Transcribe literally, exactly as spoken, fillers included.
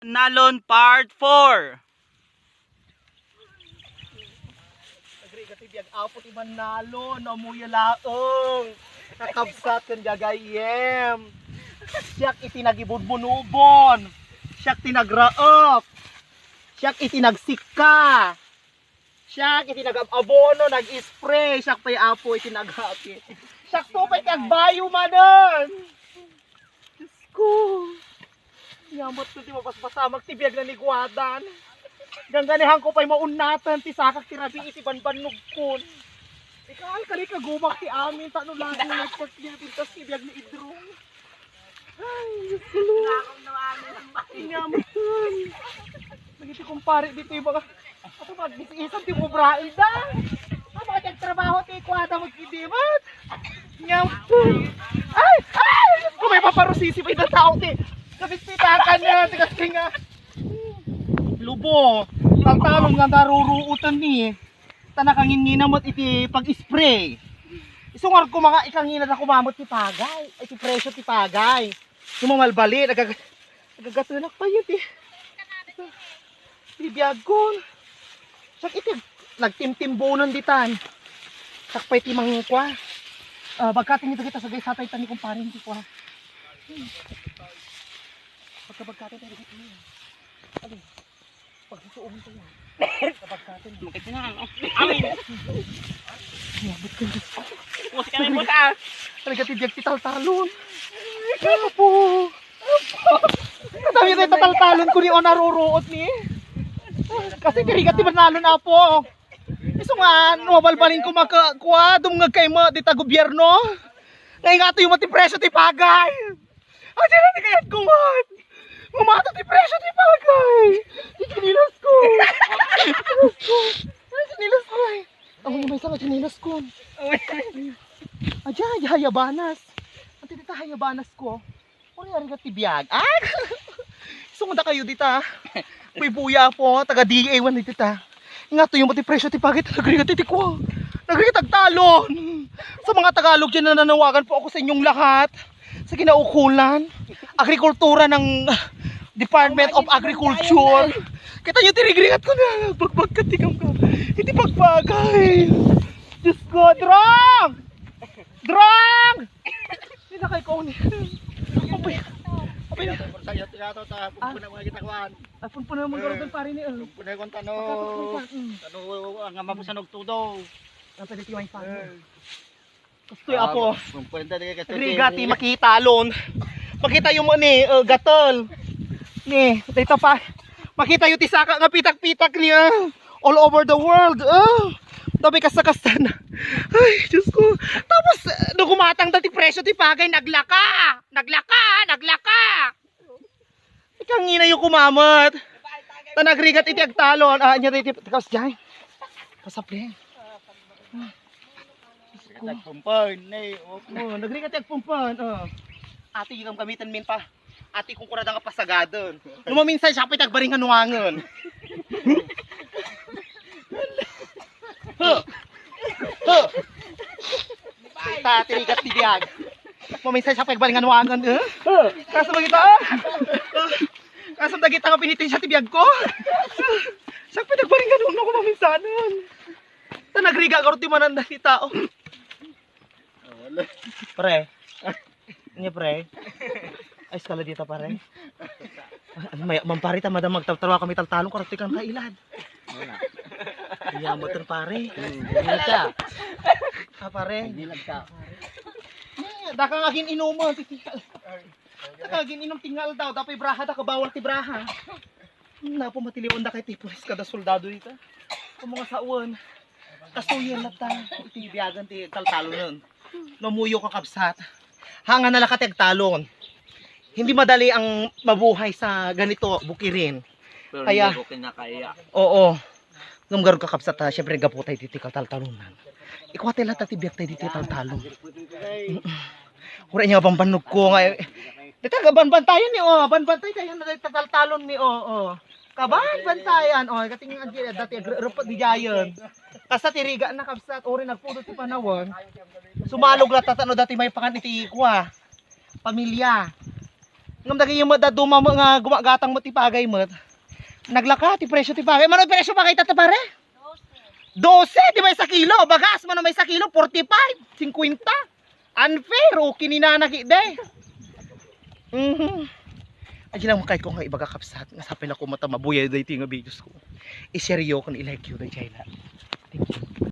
Nalon Part four. Nagrigat ti biag Apo ti Mannalon, no, ammoyo laeng. Kakabsat ken gagayyem. Siak iti nagibudbunubon. Siak ti nagraep. Siak iti nagsikka. Siak iti nag-abono, nag-spray. Siak pay, Apo, iti naghapit. Siak to pay ti agbayo manen. Diyos ko. Nyamat ko ti mabasbasamak ti biag nanigwadan. Gangganihan ko pay maunnaten ti sakak ti rabii iti banbannogkon. Ikaw, kari kagumak ti amin, tano lagi nagpag-, pintas ti biag ni Idrong. Ay, Diyos ko, Lord. Nyamat ko. Nagiti kumpare dito yung mga, ato ba, bisisan ti bubrail da. Ang mga nagtrabaho ti kuwada magkidimat. Nyamat ko. Ay, ay, Diyos ko, may paparusisi pa itang tao ti. Nabisitakan niya, tigas nga. Lubo, taltalon nga naruruotan ni. Ta nakangingina met iti pag-spray. Isungar ko mga ikangina da kumamot ti pagay. Ay, ti presyo ti pagay. Yung mamalbali, nagag-, nagagatunak pa yun, ti. Ti biagkon. Siak iti nagtimtimbonan ditan. Siak pay ti mangkua. Ah, bagkaten ito kita sa guys, hatay tani kumparin ti kua. Pagkabagkaten tayo dito. Ano? Pagsusuoman ko yan. Kapag katin. Makit na, ano? Amin! Yabot ka, Diyos ko. Puwas ka na yung buta. Talaga, ti biag ti taltalon. Apo! Katabi na yung tataltalon ko ni o naruruot ni. Kasi tirigat ti manalon, Apo. Isu nga, no, balbalin ko maka-, kua, dumngeg kay mo, dita gobyerno. Nga ingato yung mati presyo ti pagay. Ay, di na ti kayat kuwan. Mamato ti presyo ti bagay. Ti chinilas ko. Ti chinilas ko. Ay, chinilas ko. Ay, ano may isang chinilas ko? Adya, adya, hayabanas. Ang titita hayabanas ko. Uri, ari ka ti biag. Ah! Sumunda kayo dita. Buy-buya po, taga D A one dita. Nga to yung pati presyo ti pagit, nagrigat ti tikwa. Nagrigat agtalon. Sa mga Tagalog dyan, nananawagan po ako sa inyong lahat. Sa kinaukulan, agrikultura ng Department of Agriculture. Kita nyo, tirigrigat ko na. Bagbag ka, tikam ka. Hindi pagbagay. Diyos ko, drang! Drang! Hindi na kayo kauni. Apay. Apay. Sa iyo, tiyato, ta, Ah. Pagpuna mo kita kuan. Ay, punpuna mo, eh, garod ng pare ni, eh. Punpuna ko tano. Pagkapagpuna, mm. Tano, ang amapusan og tudo. Ang pwede tiwang pa. Eh. Gusto yung apo. Punpuna tayo kay Rigati, makita, lon. Makita yung mo ni, eh, gatol. Ni, dito pa. Makita yung tisaka nga pitak-pitak niya. All over the world. Ah, dabi kasta-kasta na. Ay, Diyos ko. Tapos, eh, no gumatang dati presyo, ti pagay, naglaka. Naglaka, naglaka. Ikangina yung kumamot. Ta nagrigat iti agtalon. Ah, niya iti, tapos dyan. Pasapli. Nagpumpon, ne, oh. Oh, nagrigat ti agpumpon, oh. Ati, yung gamitan min pa. Ati, kung kurada nga pasagaden. Lumaminsan siya, pitagbaring nga nuangen. Huh! Huh! Ita, tirigat ti biag. Lumaminsan siya, pitagbaring nga nuangen, eh? Kaso magita, ah? Kaso dagita nga pinitin siya ti biag ko. Siya, pitagbaring nga nuangen, lumaminsanen. Ta nagriga ka ti mananda ti tao. Pre. Nya, pre. Ay, eskala dita, pare. Ano, may, man, pare, ta madam magtawtrawa kami taltalong, karati kang kailad. Wala. Iya mo, pare. Hmm, dilag ka. Ah, pare. Dilag ka. Eh, dakang agin inuman, titi. Dakang agin inum tingal daw, dapat braha, dakang bawal ti braha. Napo matiliwan da kay ti pulis kada soldado dita. Kung mga sawan, kasuyan na ta, iti biagan ti agtaltalon. Namuyo ka, kabsat. Hanga na lang ka ti agtalon. Hindi madali ang mabuhay sa ganito, bukirin. Pero kaya, hindi ko kinakaya. Oo. Ngem garud ka, kabsat, ha, siyempre, gapu tayo diti kataltalunan. Ikuha tayo lahat ti biag tayo diti taltalon. Ura niya, bambannog ko nga, eh. Dito, banbantayan ni, oh, banbantay tayo na tataltalon ni, oh, oh. Kaban, bantayan, oh, kating, dati, agrupot di jayon. Kasta tiriga na, kabsat, uri nagpudot ti panawan. Sumalog la tatano dati may pangan iti ikwa. Pamilya. Ngem dagiti met dadduma met nga gumagatang met ti pagay met. Naglaka ti presyo ti pagay. Mano presyo pagay tatta, pare? Dose, di maysa kilo. Bagas, mano maysa kilo, forty-five, fifty. Unfair, okay ni nana ki, de. Mhm. Ay, lang kay ko nga ibaga, kabsat, nga sapay la ko mata mabuya daytoy nga videos ko. I-share yo kun i-like yo daytoy la. Thank you.